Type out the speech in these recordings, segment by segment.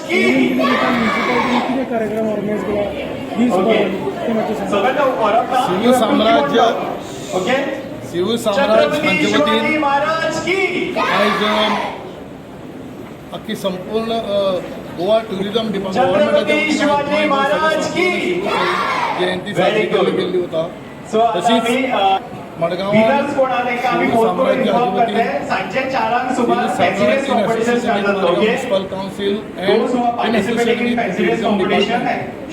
की. निमित्तान म्युनिसिपालिटीन कितें कार्यक्रम ऑर्गनायज केला दीसभर तें मातशें सांग. सगळ्यांना ओळखता. शिवसाम्राज्य ओके. शिवसाम्राज्य छत्रपती हांचे शिवाजी वतीन महाराज की. आयज अख्खी संपूर्ण गोवा टुरिझम छत्रपती शिवाजी महाराज की. जयंती साजरी Very good. केली गेल्ली होता. सो आता तशीच आमी मडगांवां विनर्स कोण आहा तेंका आमी फोन करून इन्फॉर्म करतले. सांजचे 4ांक सुमार फॅन्सी ड्रेस कॉम्पिटिशन स्टार्ट जातलो. Okay. Municipal council Those who are participating in fancy dress competition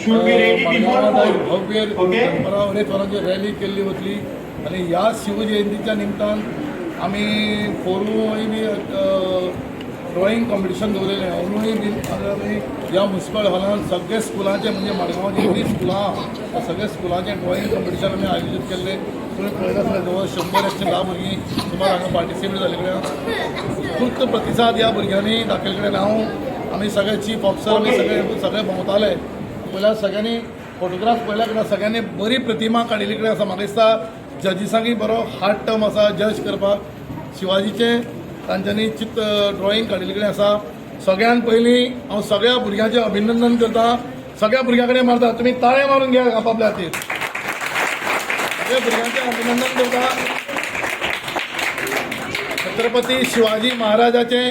should be ready before 4. भव्य Okay? परंपरा रॅली केल्ली वतली आनी ह्या शिवजयंतीच्या निमतान आमी पोरूंय बी ड्रॉइंग कॉम्पिटिशन दवरिल्लें. अंदूय बी आमी ह्या म्युनिसिपल हॉलान सगळे स्कुलांचे, म्हणजे मडगांवां जितलीं स्कुलां आहा त्या सगळ्या स्कुलांचें ड्रॉइंग कॉम्पिटिशन आमी आयोजीत केल्लें. तुमी पळयत आसतलें, जवळ 100 110 भुरगीं सुमार हांगा पार्टिसिपेट जाल्ले कडेन उत्कृश्ट प्रतिसाद ह्या भुरग्यांनी दाखयल्ले कडेन हांव आमी सगळे चीफ ऑफिसर आमी सगळे सगळे भोंवताले. पयल्या सगळ्यांनी फोटोग्राफ पळयल्या कडेन सगळ्यांनी बरी प्रतिमा काडिल्ली कडेन आसा. म्हाका दिसता जजीसांकय बरो हार्ड टर्म आसा जज करपाक. शिवाजीचें तांच्यांनी चित्र ड्रॉइंग काडिल्ले कडेन आसा. सगळ्यान पयलीं हांव सगळ्या भुरग्यांचें अभिनंदन करता. सगळ्या भुरग्यां कडेन मारता, तुमी ताळे मारून घ्या आपापल्या हातीर. सगळ्या भुरग्यांचें अभिनंदन करता. छत्रपती शिवाजी महाराजाचें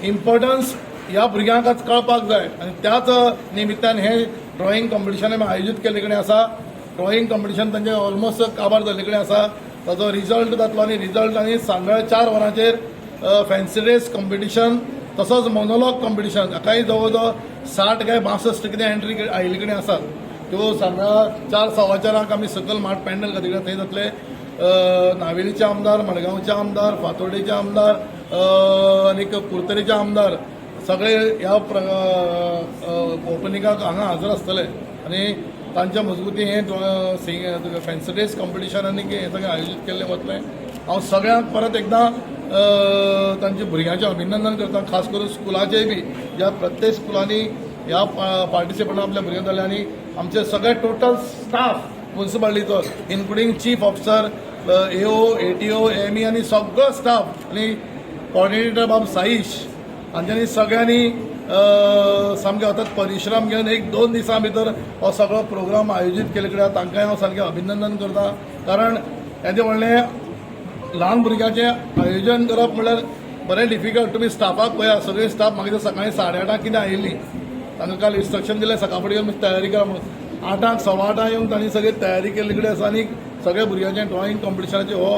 इम्पॉर्टन्स ह्या भुरग्यांक आज कळपाक जाय आनी त्याच निमित्तान हें ड्रॉइंग कॉम्पिटिशन आमी आयोजीत केल्ले कडेन आसा. ड्रॉइंग कॉम्पिटिशन तांचें ऑलमोस्ट काबार जाल्ले कडेन आसा. ताजो रिजल्ट जातलो आनी रिजल्ट आनी सांजवेळा 4 वरांचेर फॅन्सी ड्रेस कॉम्पिटिशन तसोच मोनोलॉग कॉम्पिटिशन हाकाय जवळ जवळ 60 काय 62 कितें एंट्री आयिल्ले कडेन आसात. त्यो सांजवेळा 4, 4:15 आमी सकयल माट पॅन्डल घातिल्ले थंय जातले. नावेलीचे आमदार, मडगांवचे आमदार, फातोर्डेचे आमदार आनीक कुडतरेचे आमदार सगळे ह्या ओपनिंगाक हांगा हजर आसतले आनी तांच्या मजगती हें फॅन्सी ड्रेस कॉम्पिटिशन आनी हें सगळें आयोजीत केल्लें वतलें. हांव सगळ्यांक परत एकदां तांच्या भुरग्यांचें अभिनंदन करता, खास करून स्कुलाचेय बी, ज्या प्रत्येक स्कुलांनी ह्या पार्टिसिपंट आपल्या भुरग्यांक जाले. आनी आमचे सगळे टोटल स्टाफ म्युनिसिपालिटीचो, including chief officer, AO, ATO, ME आनी सगळो स्टाफ आनी कॉर्डिनेटर बाब साईश हांच्यांनी सगळ्यांनी सामके अथक परिश्रम घेवन एक दोन दिसां भितर हो सगळो प्रोग्राम आयोजीत केल्ले कडेन तांकांय हांव सारकें अभिनंदन करता. कारण येदें व्हडलें ल्हान भुरग्यांचें आयोजन करप म्हणल्यार बरें डिफिकल्ट. तुमी स्टाफाक पळया, सगळीं स्टाफ म्हाका दिसता सकाळीं 8:30 कितें आयिल्लीं. तांकां काल इन्स्ट्रक्शन दिलें सकाळ फुडें येवन तयारी करा म्हणून. 8ांक, 8:15 येवन तांणी सगळी तयारी केल्ली कडेन आसा आनी सगळ्या भुरग्यांचें ड्रॉइंग कॉम्पिटिशनाचें हो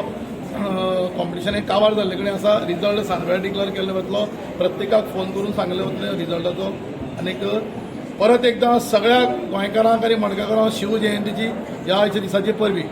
कॉम्पिटिशन हें काबार जाल्ले कडेन आसा. रिजल्ट सांजवेळा डिक्लेअर केल्लो वतलो. प्रत्येकाक फोन करून सांगले वतले रिजल्टाचो. आनीक परत एकदां सगळ्या गोंयकारांक आनी मडगांवकारांक शिव जयंतीची ह्या आयच्या दिसाची परबी.